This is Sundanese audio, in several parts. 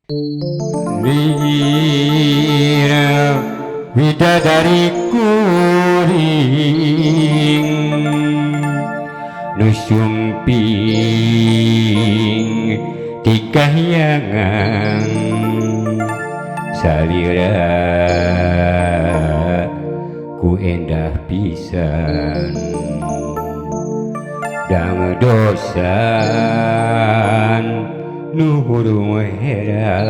Lir widadari kuring nu sumping ti kahyangan salira ku endah pisan dang dosan nu hurung herang.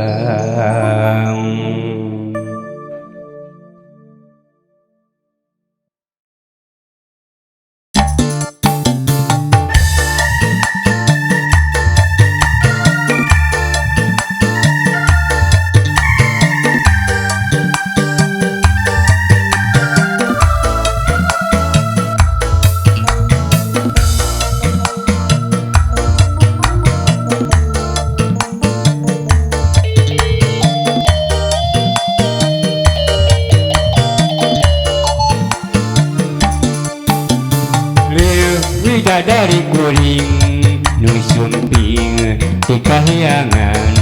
Widadari kuring nu sumping ti kahyangan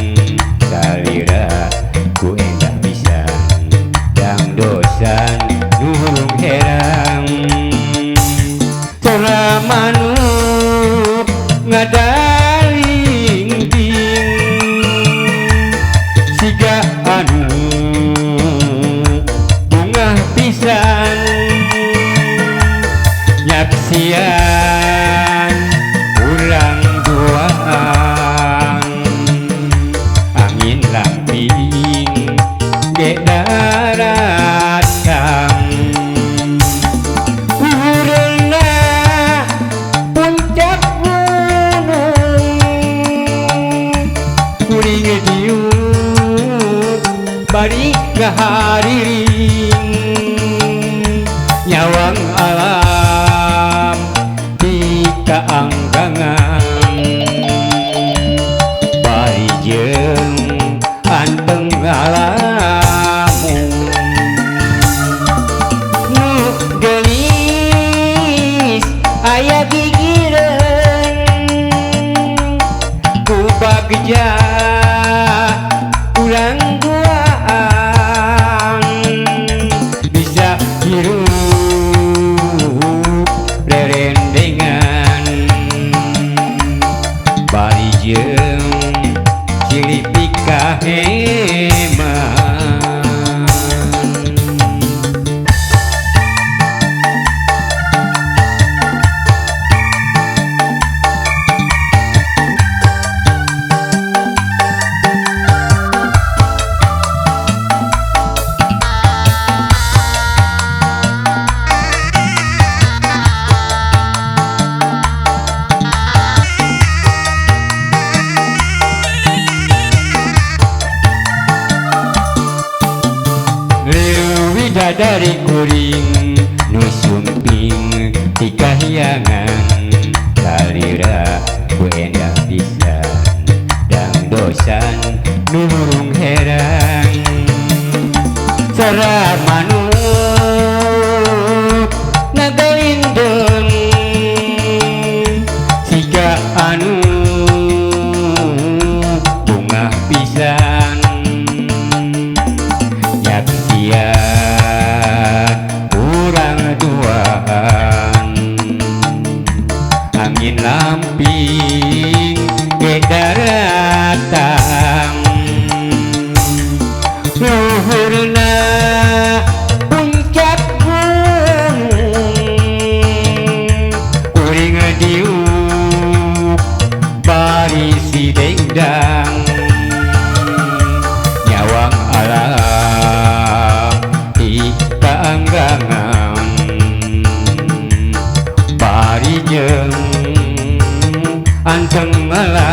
salira ku endah pisan dang dosan nu hurung herang. Tora manuk ngadaling-ding siga anu bungah pisan nyaksian urang duaan angin lamping ge daratang. Luhurna puncak gunung kuring diuk bari ngahariring nyawang alam di kaanggangan bari jeung anteng ngalamun nu geulis aya gigireun ku bagja urang duaan bisa hirup rerendengan bari jeung silih pikaheman. Widadari kuring nu sumping ti kahyangan salira ku endah pisan dang dosan nu hurung herang. Sora manuk ngagalindeng siga anu bungah pisan nyaksian urang duaan angin lamping ge daratang. Luhurna puncak gunung kuring diuk bari sidengdang nyawang alam di kaanggangan bari jeung anteng ngalamun.